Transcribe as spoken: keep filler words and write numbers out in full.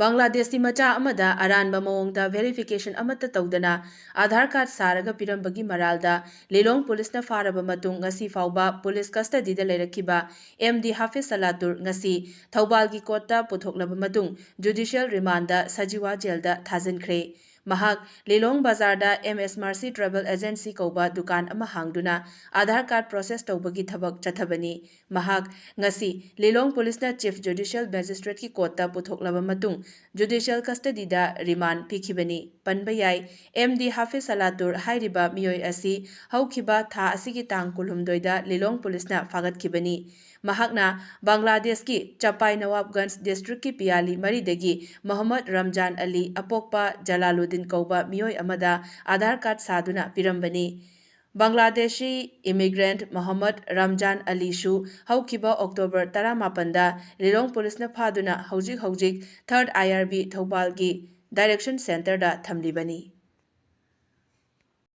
ꯕꯪꯒ꯭ꯂꯥꯗꯦꯁꯤ ꯃꯆꯥ ꯑꯃꯗ ꯑꯔꯥꯟꯕ ꯃꯑꯣꯡꯗ verification ꯑꯃꯠꯇ ꯇꯧꯗꯅ ꯑꯥꯙꯥꯔ ꯀꯥꯔꯗ ꯁꯥꯔꯒ ꯄꯤꯔꯝꯕꯒꯤ ꯃꯔꯥꯜꯗ ꯂꯤꯂꯣꯡ ꯄꯨꯂꯤꯁꯅ ꯐꯥꯔꯕ ꯃꯇꯨꯡ ꯉꯁꯤ ꯐꯥꯎꯕ ꯄꯨꯂꯤꯁ ꯀꯁꯇꯗꯤꯗ ꯂꯩꯔꯛꯈꯤꯕ ꯑꯦꯝ ꯗꯤ ꯍꯥꯐꯤꯖ ꯁꯂꯥꯇꯨꯔ ꯉꯁꯤ ꯊꯧꯕꯥꯜꯒꯤ ꯀꯣꯔꯠꯇ ꯄꯨꯊꯣꯛꯂꯕ ꯃꯇꯨꯡ ꯖꯨꯗꯤꯁꯤꯌꯦꯜ ꯔꯤꯃꯥꯟꯗ ꯁꯖꯤꯋꯥ ꯖꯦꯜꯗ ꯊꯥꯖꯤꯟꯈ꯭ꯔꯦ꯫ ꯃꯍꯥꯛ ꯂꯤꯂꯣꯡ ꯕꯖꯥꯔꯗ ꯑꯦꯝ ꯑꯦꯁ ꯃꯥꯔꯁꯤ ꯇ꯭ꯔꯥꯚꯦꯜ ꯑꯦꯖꯦꯟꯁꯤ ꯀꯧꯕ ꯗꯨꯀꯥꯟ ꯑꯃ ꯍꯥꯡꯗꯨꯅ ꯑꯥꯙꯥꯔ ꯀꯥꯔꯗ ꯄ꯭ꯔꯣꯁꯦꯁ ꯇꯧꯕꯒꯤ ꯊꯕꯛ ꯆꯠꯊꯕꯅꯤ꯫ ꯃꯍꯥꯛ ꯉꯁꯤ ꯂꯤꯂꯣꯡ ꯄꯨꯂꯤꯁꯅ ꯆꯤꯐ ꯖꯨꯗꯤꯁꯤꯌꯦꯜ ꯃꯦꯖꯤꯁꯇ꯭ꯔꯦꯠꯀꯤ ꯀꯣꯔꯠꯇ ꯄꯨꯊꯣꯛꯂꯕ ꯃꯇꯨꯡ ꯖꯨꯗꯤꯁꯤꯌꯦꯜ ꯀꯁꯇꯗꯤꯗ ꯔꯤꯃꯥꯟ ꯄꯤꯈꯤꯕꯅꯤ꯫ ꯄꯟꯕ ꯌꯥꯏ, ꯑꯦꯝ ꯗꯤ ꯍꯥꯐꯤꯖ ꯁꯂꯥꯇꯨꯔ ꯍꯥꯏꯔꯤꯕ ꯃꯤꯑꯣꯏ ꯑꯁꯤ ꯍꯧꯈꯤꯕ ꯊꯥ ꯑꯁꯤꯒꯤ ꯇꯥꯡ ꯀꯨꯟꯍꯨꯝꯗꯣꯏꯗ ꯂꯤꯂꯣꯡ ꯄꯨꯂꯤꯁꯅ ꯐꯥꯒꯠꯈꯤꯕꯅꯤ꯫ ꯃꯍꯥꯛꯅ ꯕꯪꯒ꯭ꯂꯥꯗꯦꯁꯀꯤ ꯆꯄꯥꯏ ꯅꯋꯥꯕꯒꯟꯖ ꯗꯤꯁꯇ꯭ꯔꯤꯛꯀꯤ ꯄꯤꯌꯥꯂꯤ ꯃꯔꯤꯗꯒꯤ ꯃꯣꯍꯝꯃꯗ ꯔꯝꯖꯥꯟ ꯑꯂꯤ, ꯑꯄꯣꯛꯄ ꯖꯂꯥꯂꯨꯗꯤꯟ ꯀꯧꯕ ꯃꯤꯑꯣꯏ ꯑꯃꯗ ꯑꯥꯙꯥꯔ ꯀꯥꯔꯗ ꯁꯥꯗꯨꯅ ꯄꯤꯔꯝꯕꯅꯤ꯫ ꯕꯪꯒ꯭ꯂꯥꯗꯦꯁꯤ ꯏꯃꯤꯒ꯭ꯔꯦꯟꯠ ꯃꯣꯍꯝꯃꯗ ꯔꯝꯖꯥꯟ ꯑꯂꯤꯁꯨ ꯍꯧꯈꯤꯕ ꯑꯣꯛꯇꯣꯕꯔ ꯇꯔꯥꯃꯥꯄꯟꯗ ꯂꯤꯂꯣꯡ ꯄꯨꯂꯤꯁꯅ ꯐꯥꯗꯨꯅ ꯍꯧꯖꯤꯛ ꯍꯧꯖꯤꯛ ꯊꯥꯔꯗ ꯑꯥꯏ ꯑꯥꯔ ꯕꯤ ꯊꯧꯕꯥꯜꯒꯤ ꯗꯥꯏꯔꯦꯛꯁꯟ ꯁꯦꯟꯇꯔꯗ ꯊꯝꯂꯤꯕꯅꯤ꯫